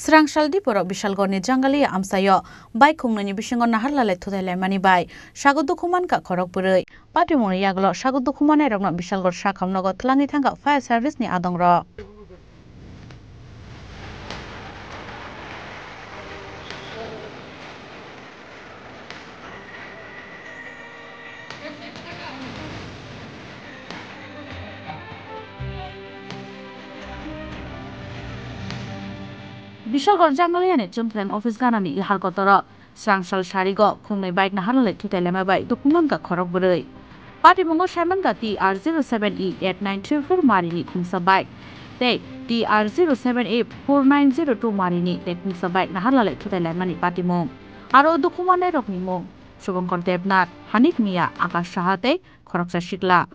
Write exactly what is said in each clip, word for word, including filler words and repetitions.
Srangsal Diporok Bishalgorni Jangalia amchaio bike khungnaini bisingo naharlalai thutai laimani bai sago dukhu mankha khorok bwrwi. Patimungni yagulo sago dukhu mannairokno Bishalgor sakham nogo twlangwi thangkha fire service ni adongrok. Bishalgor Jangalia ni Chumtreng office ganani yahar kotoro srangsal sarigo khungnwi bike naharlalai thutai laima bai dukhu mankha khorok bwrwi. Patimungo saimankha T R zero seven E eight nine three four marini khungsa bike tei T R zero seven E four nine zero two marini tei khungsa bike naharlalai thutai laimani patimung. Aro dukhu mannairokni mung Subhankar Debnath, Hanif Mia, Akash Saha tei khoroksa sikla.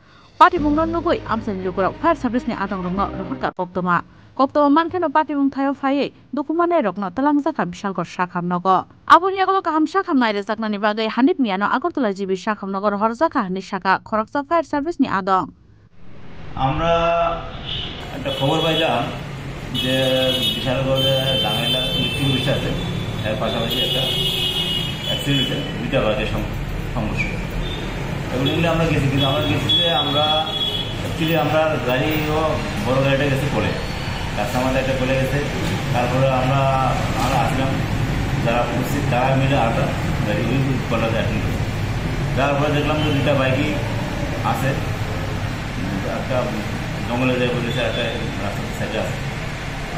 Patimungno nugwi amchaini lukurok fire service ni adongrokno rohorkha koktwma. Koktwma mankheno patimung thaio phaiwi dukhu mannairokno twlangjakha Bishalgor sakham nogo. Aboni yagulo kaham sakham nairejaknani bagwi Hanif Miano Agartala G B sakham nogo rohorjakha hinwi sakha khoroksa fire service ni adong. আমরা একটা খবর পাইলাম যে বিশালগড়ে লাঙ্গাইলা electric office আছে, এর পাশাপাশি একটা অ্যাক্সিডেন্ট হয়েছে, দুইটা বাসের সং-, সংঘর্ষ। এবং এমনি আমরা গেছি, কিন্তু আমরা গেছি যে আমরা অ্যাকচুয়ালি আমরা গাড়িও, বড় গাড়িটা গেছে কোলে, কাস্টমার একটা কোলে গেছে। তারপরে আমরা, আমরা আসলাম, যারা উপস্থিত তারা মিলে আটা গাড়ি ওই কলাতে অ্যাটেন্ড করছে। যাওয়ার পরে দেখলাম যে দুইটা বাইকই আছে, একটা জঙ্গলে যায় বলেছে, একটা রাস্তার সাইডে আছে।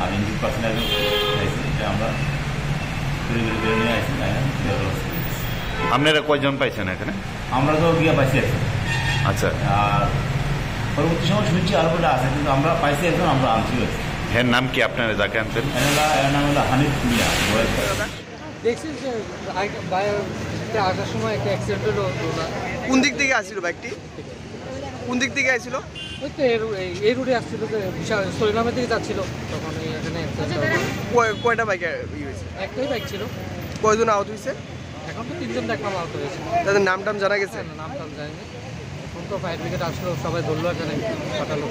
আর ইঞ্জিন পার্সন একজন খাইছে, এটা আমরা ঘুরে ঘুরে বেরো নিয়ে আসি, তাই না? আপনারা কয়জন পাইছেন এখানে? আমরা তো গিয়ে পাইছি একজন। আচ্ছা। আর পরবর্তী সময় শুনছি আরো কটা আছে, কিন্তু আমরা পাইছি একজন, আমরা আনছি হয়েছে। এর নাম কি আপনারা যাকে আনছেন? এনারা, এর নাম হলো হানিফ মিয়া, বয়স। দেখছি যে আগে বাইরে আসার সময় একটা অ্যাক্সিডেন্ট হলো। কোন দিক থেকে আসছিল বাইকটি? কোন দিক থেকে আইছিল? ওই তো এই রো-, এই, এই রোডে আসছিল, যে বিশাল সরিনামের দিকে যাচ্ছিল, তখন এই এখানে অ্যাক্সিডেন্ট হলো। কয়-, কয়টা বাইক, আহ, ইয়ে হয়েছে? একটাই বাইক ছিল। কয়জন আহত হয়েছে? এখন তো তিনজন দেখলাম আহত হয়েছে। তাদের নাম টাম জানা গেছে? না, নাম টাম জানি না। এখন তো ফায়ার ব্রিগেড আসলো, সবাই ধরলো এখানে, পাঠালো।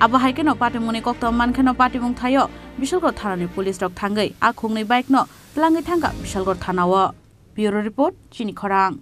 Abo hai kheno patimungni koktwma mankheno patimung thaio Bishalgor thanani police rok thangwi a khungni bike no twlangwi thangkha Bishalgor thanao. Bureau Report, Chini Khorang.